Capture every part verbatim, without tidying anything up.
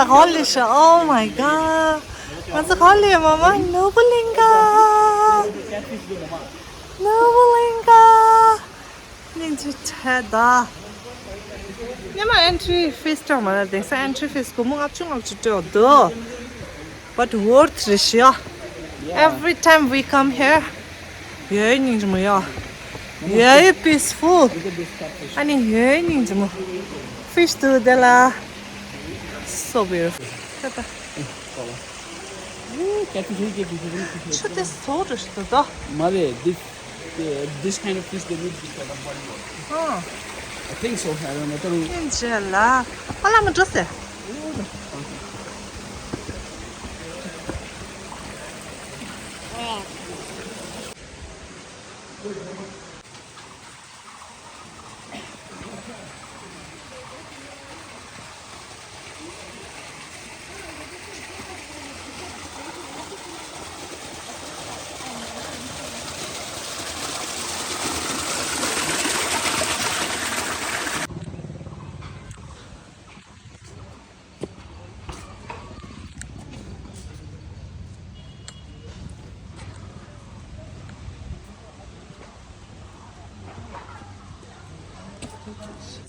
ག་པར་སླེབས་ཤག Oh my god. ང་ཚོ་ག་པར་སླེབས། མ་མ། ནོར་བུ་གླིང་ག། ནོར་བུ་གླིང་ག། སྙིང་རྗེ་ཆེ་ད། སྔོན་མ་entry fees སྤྲད་མ་རེད་དེང་སང་entry fees སྒོར་མོ་ལྔ་བཅུ་ལྔ་བཅུ་སྤྲད་འདུག But worth རེད་ཤག Every time we come here, very སྙིང་རྗེ་མོ་ཡ། Very peaceful. ཨ་ནི་very སྙིང་རྗེ་མོ། Fish འདུག་དེ་ལ། So beautiful. ད་ད། Catfish ཆུ་དེ་བཟོ་འདྲ་ཞིག་འདུག་ད། མ་རེད། This, uh, this kind of fish they need this kind of body water. ཨ། I think so. I don't know. སྙིང་རྗེ་ལ། ཨ་ལ་མ་འགྲོ་ཟེར།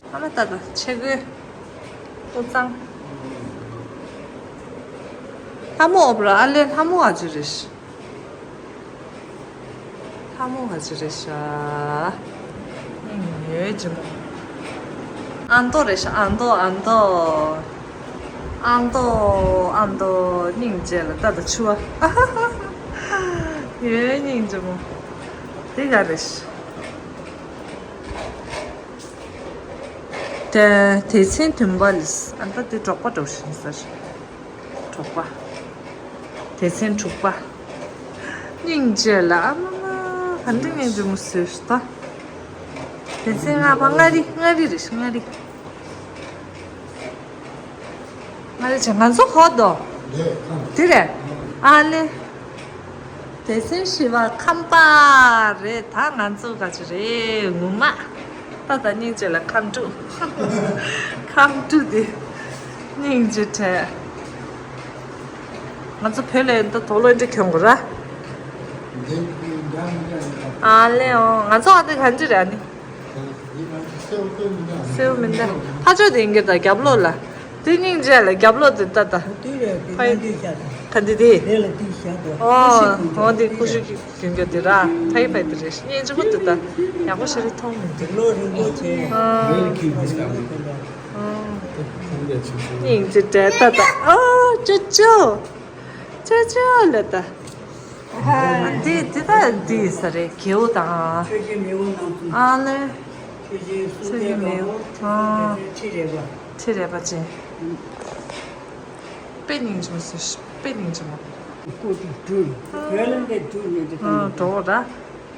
ཨ་མ་ད་ད་ཆས་གོས། ཏོག་ཙང་། ལྷ་མོ་ཨོ་པ་ར་ཨ་ལེ་ལྷ་མོ་ཨ་ཅི་རེད། ལྷ་མོ་ཨ་ཅི་རེད་ཤག་སྙིང་རྗེ་མོ། ཨ་མདོ་རེད་ཤག་ཨ་མདོ་ཨ་མདོ། ཨ་མདོ་ཨ་མདོ་སྙིང་རྗེ་ལ་ད་ད་ཆུ་བ། ཡོད་སྙིང་རྗེ་མོ། དེ་ག་རེད་ཤག་དེ་དེ་ཚན་བདུན་པ་ལས་ཨ་ད་དེ་འབྲོག་པ་འགྲོ་བཞིན་ཟེར། དྲུག་པ། དེ་ཚན་དྲུག་པ། སྙིང་རྗེ་ལ་ཨ་མ་མ། ག་འདྲ་སྙིང་རྗེ་མོ་བཟོས་ཤག་ད། དེ་ཚན་ལྔ་པ་མངའ་རིས། མངའ་རིས་རེད་ཤག་མངའ་རིས། མངའ་རིས་བྱས། ང་ཚོ་ཧོ་དོ། དེ་རེད། ཨ་ལེ། དེ་ཚན་བཞི་པ་ཁམས་པ་རེད། ད་ང་ཚོ་ག་ཅི་རེད། ངོ་མ། ད་ད་སྙིང་རྗེ་ལ་ཁམས་ཕྲུག་ཁམས་ཕྲུག་དེ་སྙིང་རྗེ་བྲལ། ང་ཚོ་བོད་ལ་ཡིན་ད་དོག་ལོ་འདྲ་གྱོན་དགོས་ར། ཨ་ལེ་ཨོ། ང་ཚོ་ཨ་དེ་ག་འདྲ་རེད་ཨ་ནི། སེའུ་མི་འདུག་ཕ་ཆོས་དེ་ཡིན་གྱི་ད་རྒྱབ་ལོགས་ལ། དེ་སྙིང་རྗེ་ལ་རྒྱབ་ལོགས་དེ་ལྟ་ད། དེ་རེད། དེ་ཕ་ཡི་ནང་དུ་བཞག་དང་། ག་འདི་དེ། དེ་ལ་དེ་བཞག་དང་། ཨོ། ཨོ་དེ་ཀུ་ཤུ་གི་རྒྱུན་གྱི་དེ་ར། ཕ་ཡི་ཕ་ཡི་དེ་རེད། སྙིང་རྗེ་མོ་དེ་ད། ཡག་པོ་ཞིག་རེད་མཐོང་མི་འདུག་ལོ་རིང་པོ་བྱས། ཨོ། ཨོ། སྙིང་རྗེ་དྲན་ད་ད། ཨོ་ཅོ་ཅོ། ཅོ་ཅོ་ལ་ད། ཨ་འདི་འདི་ད་འདི་ས་རེད། གེའུ་དང་། ཆོས་རྗེ་མེས་པོ་ནང་དུ། ཨ་ལེ། ཆོས་རྗེ་སྲོང་བཙན་སྒམ་པོ། ཨ། ཁྲི་རལ་པ། ཁྲི་རལ་པ་ཅན། དཔེ་སྙིང་རྗེ་མོ་ཟེར། དཔེ་སྙིང་རྗེ་མོ། སྐུ་དེ་འབྲུ། བོད་ལ་འདི་འབྲུ་ནི་འདི། ཨ་འགྲོ་ར།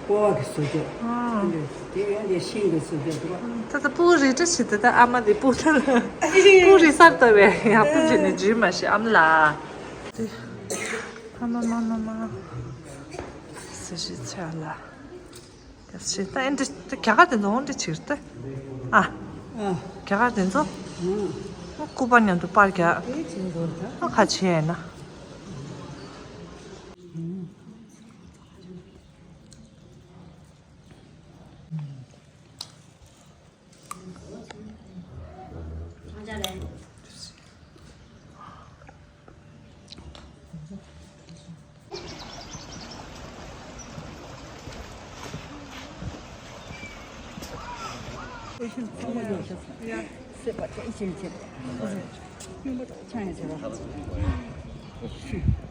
སྤོ་བ་གི་བཟོ་བཅོས། ཨ། དེ་ཡང་དེ་ཤིང་གི་བཟོ་བཅོས་འདུག་ད་ལྟ་སྤུ་གུ་རེ་འདྲ་ཞིག་ད་ལྟ་ཨ་མ་དེ་སྤུ་གུ་ད་ལ་སྤུ་གུ་རེ་སར་ལྟ་བས་ཡག་པོ་བྱས་ནས་འཇུས་མ་ཤེས་ཨ་མ་ལགས། དེ་ཨ་མ་མ་མ་མ། ཟེར་ཞིག་ཆ་ལ། ད་ཞིག་ད་ཨེ་འདྲ་ད་རྒྱ་གར་དེ་ཚོ་འོང་འདྲ་ཕྱིར་ད། ཨ། ཨ། རྒྱ་གར་དེ་ཚོ། ཨ། སྐུ་པར་མཉམ་དུ་པར་རྒྱག་དེ་ཕྱིར་འགྲོ་ད། ཨ་ཁ་ཆེ་ཡིན་ན།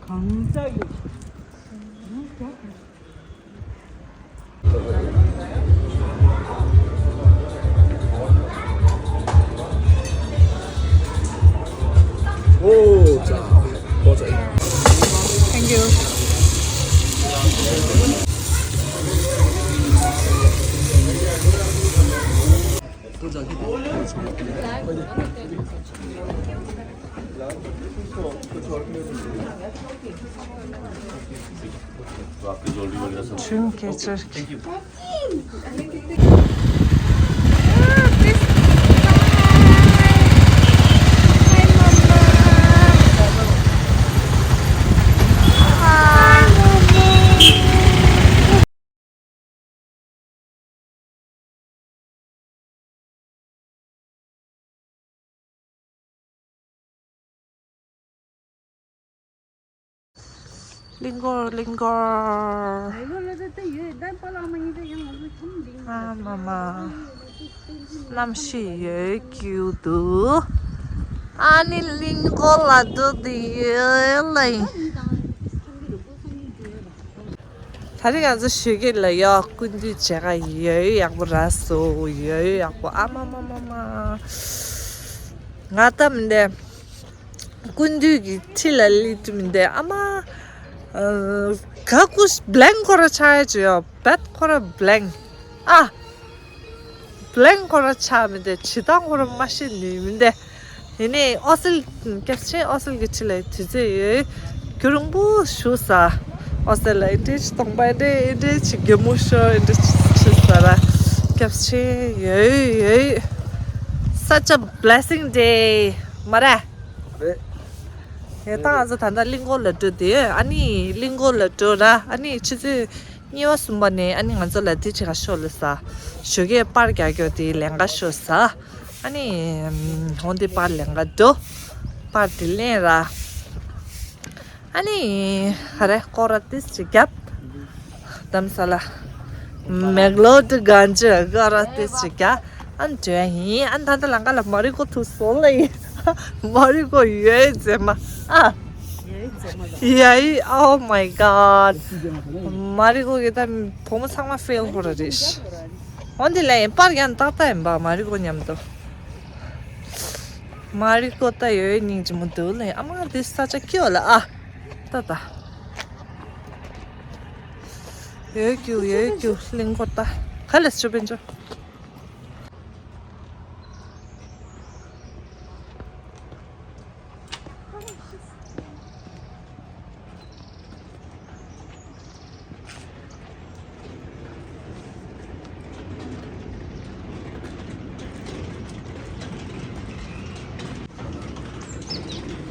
གང་ཟག་ཡོད། Thank you. Dream catcher. Thank you. Hi, Mama. གླིང་སྐོར་གླིང་སྐོར། ཨ་མ་མ། གནམ་གཤིས་ཡོད་རྒྱུ་འདུག་ཨ་ནི་གླིང་སྐོར་ལ་འགྲོ་དུས་ཡོད་ལ་ཡིན། ད་རེས་ང་ཚོ་ཞོགས་ཀས་ལ་ཡོད་སྐུ་མདུན་མཇལ་ཁ་ཡོད་ཡག་པོ་རག་སོང་ཡོད་ཡག་པོ་ཨ་མ་མ་མ་མ། ང་ད་མི་འདས། སྐུ་མདུན་གྱི་ཁྲི་ལ་སླེབས་དུས་མི་འདས་ཨ་མ། ག་ཀུ་blank ཁོ་ར་ཆགས་ཡ་ཅི་ཡོད་བད་ཁོ་ར་blank ཨ། blank ཁོ་ར་ཆགས་མི་འདས་ཇི་ལྟར་ཁོ་ར་མ་ཤེས་ནུས་མི་འདས། ཡིན་ནའི་ཨོ་སེལ་སྐྱབས་ཆེན་ཨོ་སེལ་གྱི་ཁྲི་ལ་དུས་ཚོད་ཡོད། རྒྱུན་རིང་པོ་བཞུགས་ས། ཨོ་སེལ་ལ་ཨེ་འདྲས་ཅི་སྟོང་པ་ཨེ་འདྲས་ཨེ་འདྲས་ཅི་གད་མོ་ཤོར་ཨེ་འདྲས་ཅི་ཆི་ས་ར། སྐྱབས་ཆེན་ཡོད་ཡོད། Such a blessing day མ་རེད། རེད། ཡ་ད་ང་ཚོ་ད་ལྟ་གླིང་སྐོར་ལ་འགྲོ་དེ་ཨ་ནི་གླིང་སྐོར་ལ་འགྲོ་ར་ཨ་ནི་ཆུ་ཚོད་གཉིས་པ་གསུམ་པ་ནས་ཨ་ནི་ང་ཚོ་ལ་དེ་ཆེ་ག་ཤོར་ལ་ས། ཞོགས་ཀས་པར་རྒྱག་རྒྱོ་དེ་ལན་ག་ཤོར་ས། ཨ་ནི་ཧོང་དེ་པར་ལེན་ག་འགྲོ། པར་དེ་ལེན་ར། ཨ་ནི་ཧ་རེ་སྐོར་ར་ཏིས་ཅི་རྒྱབ། དམ་ས་ལ། མེག་ལོ་ཏི་གན་ཅི་སྐོར་ར་ཏིས་ཅི་རྒྱབ། ཨ་ནི་འདྲ་ཡིན་ཨ་ནི་ད་ལྟ་ལང་ཀ་ལ་མ་རི་ཀོ་ཐུག་སོང་ལ་ཡིན། མ་རི་ཀོ་ཡོད་ཟེར་མ་ཨ། ཡ་ཡི་oh my god། མ་རི་ཀོ་གི་ད་བུ་མོ་ཚང་མ་ཕེལ་ཧོ་ར་རེད། འོན་ཏེ་ལ་ཡིན་པར་ཡང་ཏག་ཏག་ཡིན་པ་མ་རི་ཀོ་མཉམ་དུ། མ་རི་ཀོ་ཏ་ཡོད་སྙིང་རྗེ་མོ་འདུག་ལེ་ཨ་མ་འདི་ས་ཆ་སྐྱོ་ལ་ཨ། ཏ་ཏ། ཡོད་རྒྱུ་ཡོད་རྒྱུ་གླིང་སྐོར་ཏ། ག་ལེ་ཤོ་པན་ཅོ།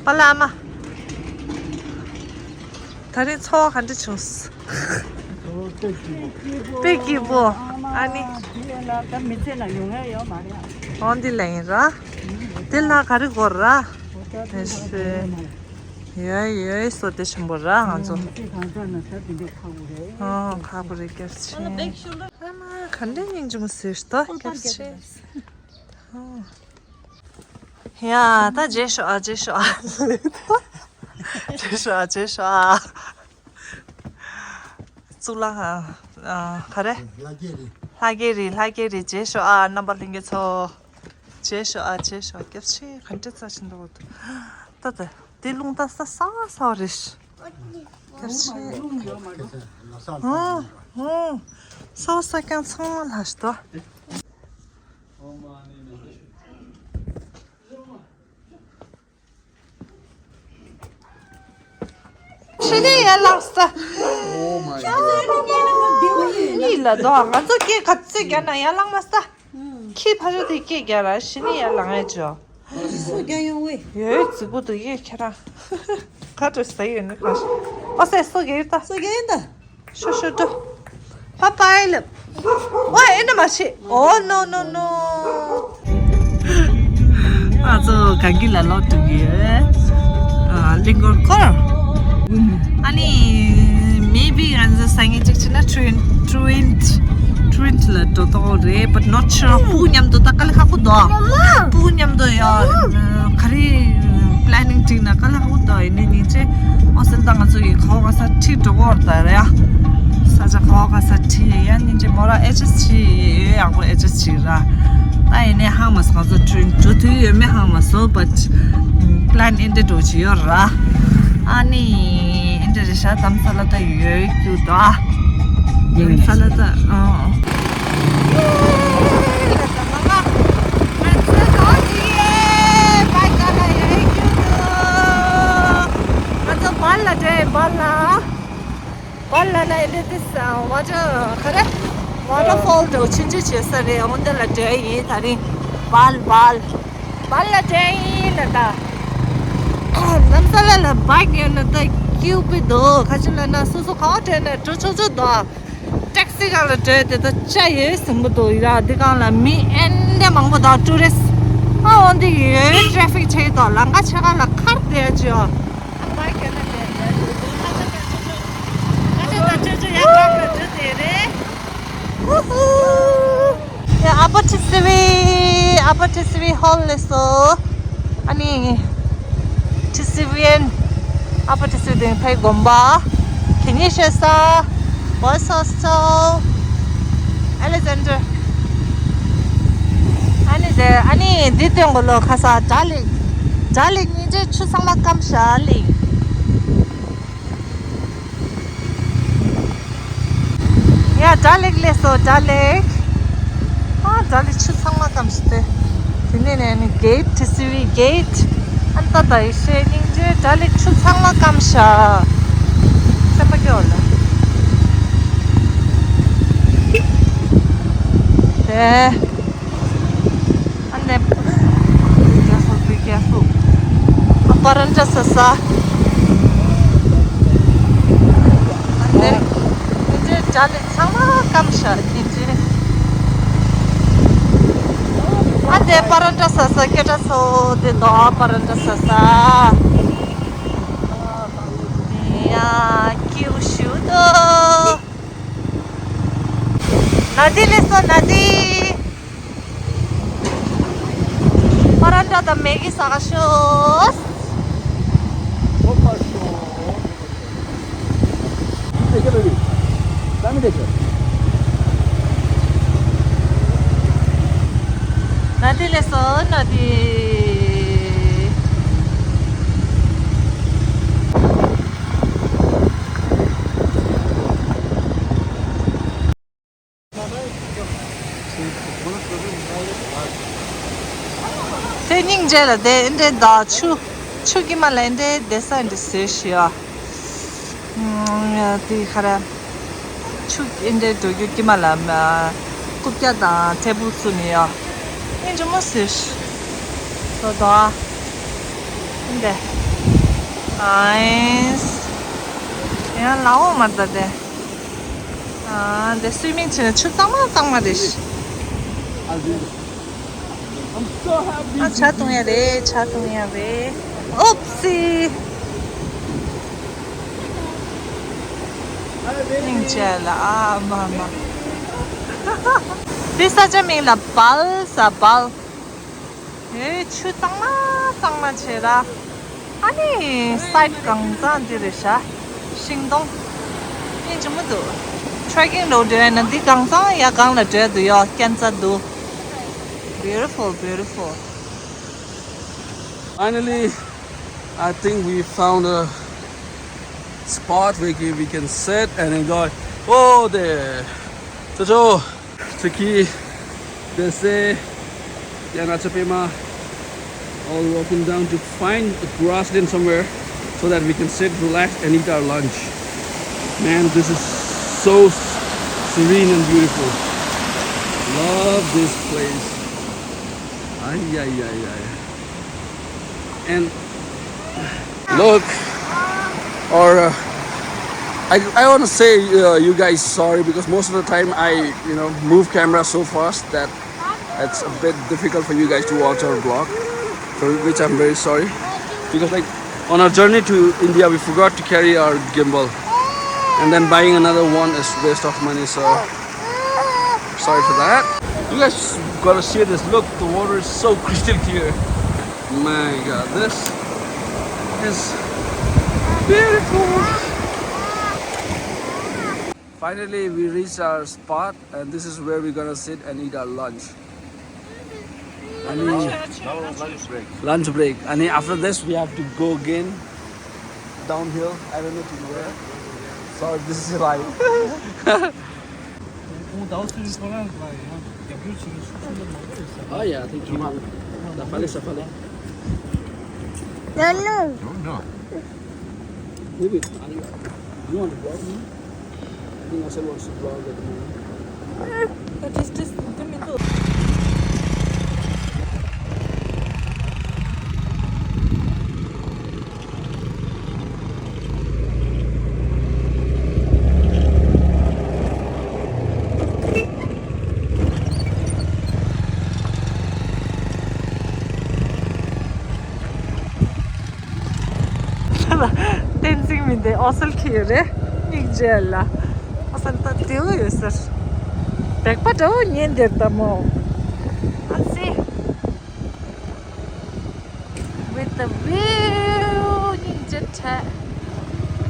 པ་ལགས་ཨ་མ། ད་རིང་འཚོ་བ་ག་འདྲ་བྱུང་། དཔེ་སྐྱིད་པོ། ཨ་ནི། འོང་འདི་ལ་ཡིན་ར། དེ་ལ་ག་རེ་དགོས་ར། ཡོད་ཡོད་སོ་དེ་ཆེན་པོ་ར་ང་ཚོ། ཨོ་ཁག་པོ་རེད་སྐྱབས་ཆེན། ཨ་མ་ག་འདྲའི་སྙིང་རྗེ་མོ་ཟེར་ཏོ་སྐྱབས་ཆེན། ཡ་ད་རྗེས་ཤོག་ཨ་རྗེས་ཤོག་ཨ། རྗེས་ཤོག་ཨ་རྗེས་ཤོག་ཨ། གཙུག་ལག་ཁང་། ཨ། ག་རེ། ལྷ་རྒྱལ་རི། ལྷ་རྒྱལ་རི་ལྷ་རྒྱལ་རི་རྗེས་ཤོག་ཨ་རྣམ་པ་ལྷན་རྒྱས་ཚོ། རྗེས་ཤོག་ཨ་རྗེས་ཤོག་སྐྱབས་ཆེན་ག་འདྲ་རྩ་ཆེན་འདུག་ད་ད་དེ་རླུང་རྟ་ས་ས་ས་རེད། སྐྱབས་ཆེན། ཧོ་ཧོ། ས་ས་ཀྱང་ཚང་མ་ལྷ་ཞིག་ཏོ། ཕྱི་ནས་ཡར་ལངས་ས། Oh my god. ཡིན་ལ་དོ་ང་ཚོ་སྐད་ག་ཚོད་རྒྱག་ན་ཡར་ལངས་མ་ས། ཁྱི་ཕ་ཆོ་དེ་སྐད་རྒྱག་ར་ཕྱི་ནས་ཡར་ལངས་ཡ་ཅོ། སོ་རྒྱག་ཡོང་བས། ཡོད་རྫིག་པོ་འདུག་ཡས་ཁྱེད་རང་། ག་འདྲ་ཟ་ཡོད་ནི་ག་ཤ། ཨ་སེ་སོ་རྒྱག་ཡོད་ད། སོ་རྒྱག་ཡོད་ད། ཤོ་ཤོ་འགྲོ། Bye bye ལབ། ཨོ་ཨེ་འདྲ་མ་བྱེད། Oh no no no. ང་ཚོ་གངས་སྐྱིད་ལ་ལོག་འགྲོ་གི་ཡོད། ཨ་གླིང་སྐོར་སྐོར། ཨ་ནི་maybe ང་ཚོ་སང་ཉིན་གཅིག་བྱས་ན་ཊུ་རིན་ཊུ་རིན་ཊུ་རིན་ཊི་ལ་འགྲོ་ཐུབ་རེད། But not sure སྤུ་གུ་མཉམ་དུ་ད་དཀའ་ལས་ཁག་པོ་འདུག་སྤུ་གུ་མཉམ་དུ་ཡ་ག་རེ་པི་ལེ་ནིང་བསྒྲིགས་ན་དཀའ་ལས་ཁག་པོ་འདུག་ཡིན་ནའི་སྙིང་རྗེ། ཨོ་སེལ་ད་ང་ཚོ་ཡི་ག་བ་ག་ས་ཁྲིད་འགྲོ་གི་ཡོད་རེད་ད་རེད་ཡ། ས་ཆ་ག་བ་ག་ས་ཁྲིད་ཡ་སྙིང་རྗེ་མོ་ར་ཨེ་ཇི་སི་ཁྲིད་ཡོད་ཡག་པོ་ཨེ་ཇི་སི་ཁྲིད་ར། ད་ཡིན་ནའི་ཧང་མ་སོང་ང་ཚོ་ཊུ་རིན་ཊི་འགྲོ་ཐུབ་ཡོད་མེད་ཧང་མ་སོང་། But plan ཨེ་འདྲ་འགྲོ་གི་ཡོད་ར། ཨ་ནི་ཨེ་འདྲ་རེད་ཤག་དྷ་རམ་ས་ལ་ད་ཡོད་རྒྱུ་ད། དྷ་རམ་ས་ལ་ད་ཨ། ང་ཚོ་བར་ལ་འགྲོ་ཡིན་བར་ལ། བར་ལ་ན་ཨེ་འདྲ་ཏིས་ཝ་ཊར་ག་རེ། ཝ་ཊར་ཕོལ་འདྲ་བོ་ཆུང་ཆུང་བྱེད་ས་རེད། འོ་འདི་ལ་འགྲོ་ཡིན་ད་རིང་། བར་བར་བར་ལ་འགྲོ་ཡིན་ལ་ད། དྷ་རམ་ས་ལ་ལ་བྷའིཀ་ཡོད་ན་ད་སྐྱིད་པོ་འདུག་ག་ཅི་ལ་ན་སོ་སོ་ག་བ་འགྲོ་ན་འགྲོ་ཆོག་ཆོག་འདུག་ཊེག་སི་སྒང་ལ་འགྲོ་དེ་ད་ཆ་ཡོད་ཟིན་པོ་འདུག་ཡ་འདི་སྒང་ལ་མི་ཨེ་འདྲ་མང་པོ་དང་ཊུ་རི་སི་ཨ་འོ་འདི་ཡོད་ཊེ་ཕིག་ཆེ་དང་ལམ་ཁ་ཆེ་ཁ་ལ་ཁར་བསྡད་ཅིག་ཡོད། ཨ་བྷའིཀ་ཡོད་ན་བསྡད་བསྡད་འགྲོ་ད་ཆ་ཆ་ཆ་ཆ། Upper Tisiwi, Upper Tisiwi Hall སླེབས་སོང་། ཨ་ནི་Tisiwian, Upper Tisiwi དེ་ཕའི་དགོན་པ། གད་སྙིགས་བཤོས་ས། Boys Hostel, Alexander. ཨ་ནི་དེ་ཨ་ནི་འདི་སྟོན་གོ་ལོ། ཁ་ས་Dal Lake. Dal Lake སྙིང་རྗེ། ཆུ་ཚང་མ་སྐམ་ཤག་ལིང་། ཡ། Dal Lake སླེབས་སོང་། Dal Lake. ཨ། Dal Lake ཆུ་ཚང་མ་སྐམ་ཤག་སྟེ། དེ་ནས་ནས་ནི་གེ་ཊི། Tisiwi Gate. ཨན་ཏ་ད་ཡེ་ཤེས་སྙིང་རྗེ། Dal Lake ཆུ་ཚང་མ་སྐམ་ཤག་སེམས་པ་སྐྱོ་ལ། དེ། ཨ་ནེ། Be careful, be careful. ཨ། པ་རན་ཏྲ་ས་ས། ཨ་ནེ། དེ་འདྲའི་Dal Lake ཚང་མ་སྐམ་ཤག་དེ་འདྲའི། ཨ་དེ་པ་རན་ཏྲ་ས་ས་སྐད་གྲགས་ཚོ་དེ་དོ། པ་རན་ཏྲ་ས་ས། ཡ། ཀིའུ་ཤུ་དོ། ནཱ་དི་སླེབས་སོང་། ནཱ་དི། པ་རན་ཏྲ་དང་མེ་གི་ཟ་ག་ཤོག་ནཱ་དི་སླེབས་སོང་། ནཱ་དི། དེ་སྙིང་རྗེ་ལ་དེ་འདྲའི་ད་ཆུ། ཆུ་དཀྱིལ་མ་ལ་འདྲའི་བསྡད་ས་འདྲ་བཟོས་ཤག་དེ་ཁ་ར། ཆུ་འདྲའི་འགྲོ་རྒྱུ་དཀྱིལ་མ་ལ་རྐུབ་བཀྱག་དང་ཐེ་བུ་བཙུགས་ནས་ཡ། སྙིང་རྗེ་མོ་བཟོས་ཤག་དོ་དོ། འདི། ཨའིས། ཡང་ལའོ་མ་ད་དེ། ཨ། འདི་སུའི་མིང་བྱས་ན་ཆུ་གཙང་མ་གཙང་མ་རེད། I'm so happy. ཨ། ཇ་འཐུང་ཡ་རེད། ཇ་འཐུང་ཡ་རེད། ཨོབ་སི། སྙིང་རྗེ་ལ། ཨ་མ་མ། འདི་ས་ཆ་མིང་ལ་བལ་ཟེར། བལ། ཨེ། ཆུ་གཙང་མ་གཙང་མ་བྱས་ར། ཨ་ནི་སའིཌ་གང་གཙང་འདི་རེད་ཤག་ཤིང་སྡོང་། སྙིང་རྗེ་མོ་འདུག་ཊེ་རེ་ཀིང་འགྲོ་འདོད་ན་འདི་གང་གཙང་ཡ་གང་ལ་འགྲོ་འདོད་ཡོད། སྐྱོན་ཆ་འདུག Beautiful, beautiful. Finally, I think we found a spot where we can sit and enjoy. Oh, there. Jojo, Chucky, Dese, Yana Chapema, all walking down to find a grassland somewhere so that we can sit, relax, and eat our lunch. Man, this is so s- serene and beautiful. Love this place. Ay, ay, ay, ay. And look, or uh, I, I want to say uh, you guys sorry because most of the time I, you know, move camera so fast that it's a bit difficult for you guys to watch our vlog, for which I'm very sorry. Because like on our journey to India, we forgot to carry our gimbal, and then buying another one is waste of money. So sorry for that. You guys gotta see this. Look, the water is so crystal clear. My God, this is beautiful. Finally, we reached our spot, and this is where we're gonna sit and eat our lunch. Ani, lunch break. Ani, after this, we have to go again downhill. I don't know to where. So this is life. Oh yeah, thank you. Safale, safale. No, no. No, no. Maybe, are you, you want to vlog me? I think Asal wants to vlog at the moment. But it's just the middle. བསྟན་འཛིན་མི་འདི་ཨོ་སལ་ཁྱི་ཡོད་རེད། སྙིང་རྗེ་ལ། ཨོ་སལ་ད་དེའུ་ཡོད་ཟེར། རེག་པ་འདྲ་བོ་ཉན་འདིར་ད་མོ། I see. With the view. སྙིང་རྗེ་ཆེ།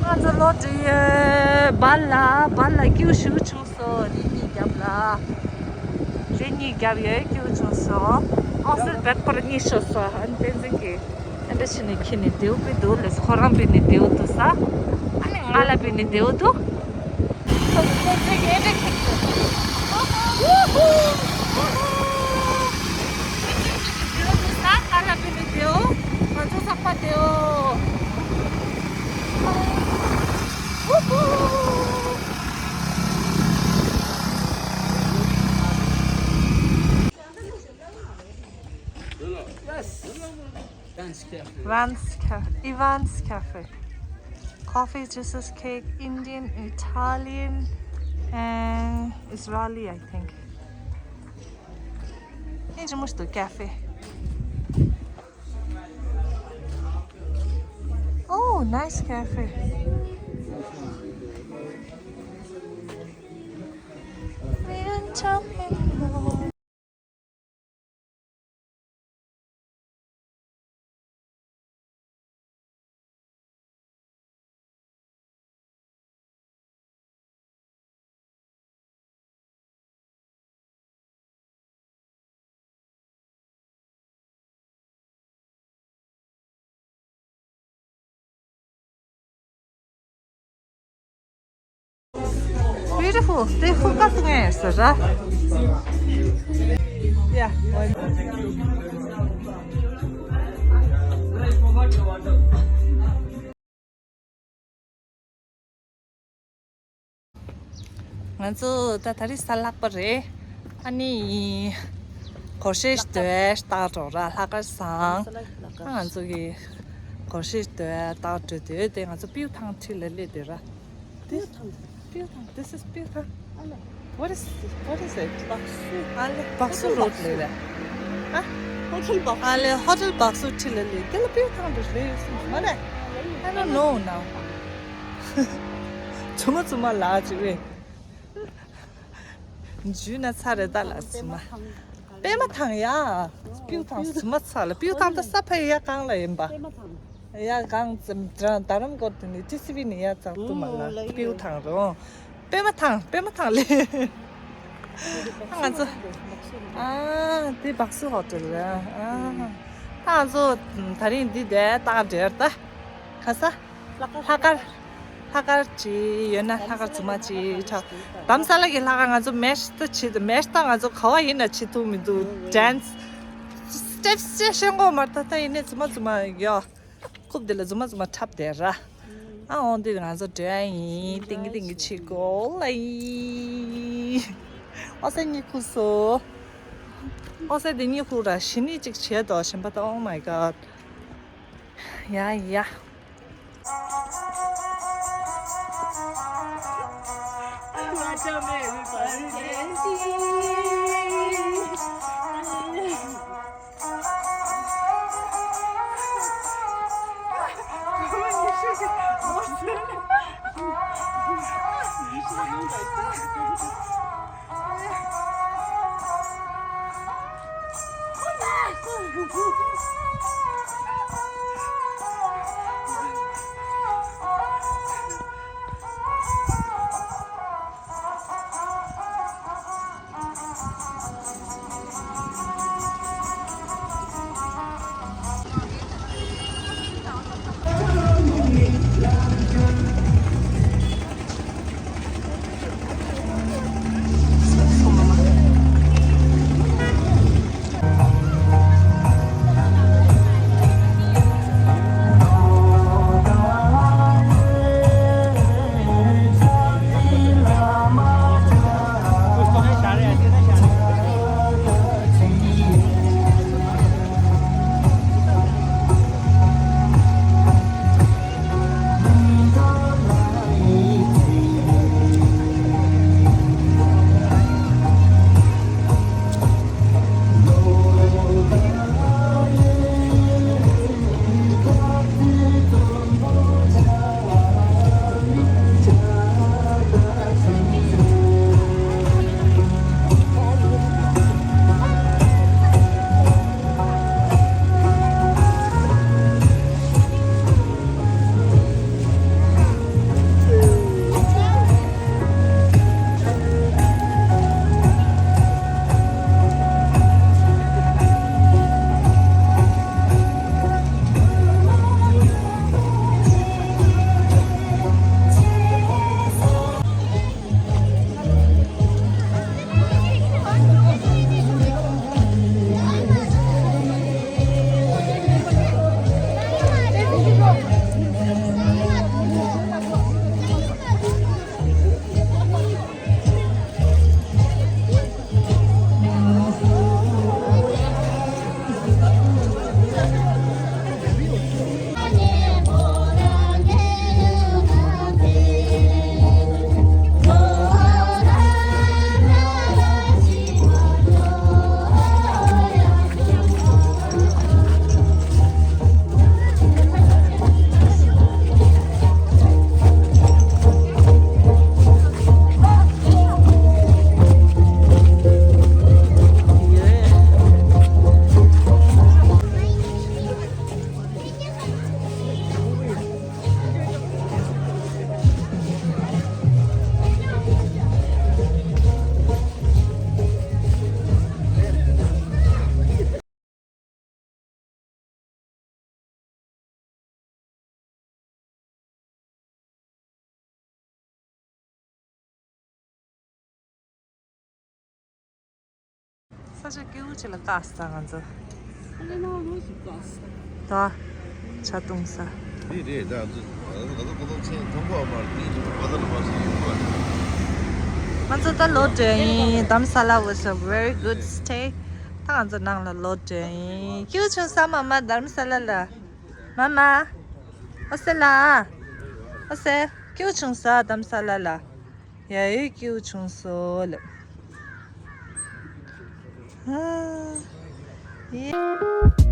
ང་ཚོ་ལོ་དྲུག་ཡོད། བར་ལ་བར་ལ་ཀིའུ་ཞུ་བྱུང་སོང་། རེ་གཉིས་རྒྱབ་ལ། རེ་གཉིས་རྒྱབ་ཡོད། ཀིའུ་བྱུང་སོང་། ཨོ་སི་བེད་པར་གཉིས་ཤོར་སོང་། ཨ་ནི་བསྟན་འཛིན་གྱིས་ཨེ་འདྲ་བྱས་ནས་ཁྱེར་ནས་བསྡད་པའི་འདུག་ལབ། ཁོ་རང་བསྡད་ནས་བསྡད་འདུག་ས། ཨ་ནི་ང་ལ་བསྡད་ནས་བསྡད་འདུག Yes. Vans Cafe, Ivan's Cafe. Coffee, juices, cake, Indian, Italian, and Israeli, I think. It's almost a cafe. Oh, nice cafe. Beautiful. They hook up again, so that. Yeah. ང་ཚོ་ད་ད་རེས་གཟའ་ལྷག་པ་རེད། ཨ་ནི་སྒོར་གཞས་ཞིག་ལྟ་རོགས་ར། ལྷག་དཀར་བཟང་། ཨ་ང་ཚོ་གི་སྒོར་གཞས་ཞིག་ལྟ་རོགས་དུས་དེ་ང་ཚོ་སྤིའུ་ཐང་འཁྲིས་ལ་སླེབས་དུས་ར། སྤིའུ་ཐང་། སྤིའུ་ཐང་། This is སྤིའུ་ཐང་། ཨ་ལེ། What is, what is it? བག་སུ། ཨ་ལེ། བག་སུ་རོཌ་ལབ་རེད། ཨ། ཧོ་ཊེལ་བག་སུ། ཨ་ལེ། ཧོ་ཊེལ་བག་སུ་འཁྲིས་ལ་སླེབས། དེ་ལ་སྤིའུ་ཐང་འདྲ་རེད་ཟེར་མ་རེད། I don't know now. བཙུན་མ་བཙུན་མ་ལགས་ཅིག་རེད། འཇུས་ན་ཚར་རེད་ད་ལགས་བཙུན་མ། པད་མ་ཐང་ཡ། སྤིའུ་ཐང་བཙུན་མ་ཚ་ལ། སྤིའུ་ཐང་ད་ས་ཕ་ཡ་གང་ལ་ཡིན་པ། པད་མ་ཐང་། ཡ་གང་ཙམ་རྡ་རམ་སྐོར་དེ་ནི་ཊི་སི་ཝི་ནི་ཡ་ཙག་ཏུ་མ་ལ་སྤིའུ་ཐང་རོ། པད་མ་ཐང་། པད་མ་ཐང་ལེ། ང་ཚོ། ཨ་དེ་བག་སུ་ཧོ་ཊེལ་རེད། ཨ་ད་ང་ཚོ་ད་རིང་འདི་དེ་ཏག་འདྲེར་ད། ག་ས། ལྷག་དཀར། ལྷག་དཀར་ཅིག་ཡོད་ན་ལྷག་དཀར་རྫུན་མ་ཅིག་ཆགས། དྷ་རམ་ས་ལ་གི་ལྷག་དཀར། ང་ཚོ་མེ་ཤི་ཏ་ཆི་ཏ་མེ་ཤི་ཏ་ང་ཚོ་ག་བ་ཡིན་ན་བྱེད་ཐུབ་མི་འདུག་ཌན་སི་སི་ཊེབ་སི་ཅིག་ཤེས་གོ་མ་རེད། ད་ལྟ་ཡིན་ནའི་རྫུན་མ་རྫུན་མ་ཡོད། རྐུབ་དེ་ལ་རྫུན་མ་རྫུན་མ་འཁྲབ་བསྡད་ར། ཨ་འོང་དུས་ང་ཚོ་འགྲོ་ཡ་ཡིན། ཏིང་གི་ཏིང་གི་བྱེད་གོ་ལ་ཡིན། ཨོ་སེ་གཉིད་ཁུག་སོང་། ཨོ་སེ་དེ་གཉིད་ཁུག་ར། ཞི་གནས་ཅིག་བྱས་དོ་ཞིམ་པ་ད། Oh my god. ཡ་ཡ། ས་ཆ་སྐྱིད་པོ་ཅིག་ལ་བཀག་ས་ང་ཚོ། ཨ་ལེ་ན་རོ་ཞིག་བཀག་ས། ད་ཇ་བཏུང་ས། འདི་རེད་ད། ང་ཚོ་ང་ཚོ་ཁོ་ཚོ་ཚེ་མཐོང་གོ་མ་རེད། འདི་ཅིག་ཁ་ལག་མ་ཟིན་ཡོད་པ་རེད། ང་ཚོ་ད་ལོག་འགྲོ་ཡིན། དྷརམ་ས་ལ་was a very good stay. ད་ང་ཚོ་ནང་ལ་ལོག་འགྲོ་ཡིན། སྐྱིད་པོ་བྱུང་ས་མ་མ། དྷརམ་ས་ལ་ལ། མ་མ། ཨོ་སེ་ལ། ཨོ་སེ། སྐྱིད་པོ་བྱུང་ས་དྷརམ་ས་ལ་ལ། ཡ་ཡོད། སྐྱིད་པོ་བྱུང་སོང་ལབ། ཧ། ཡེ།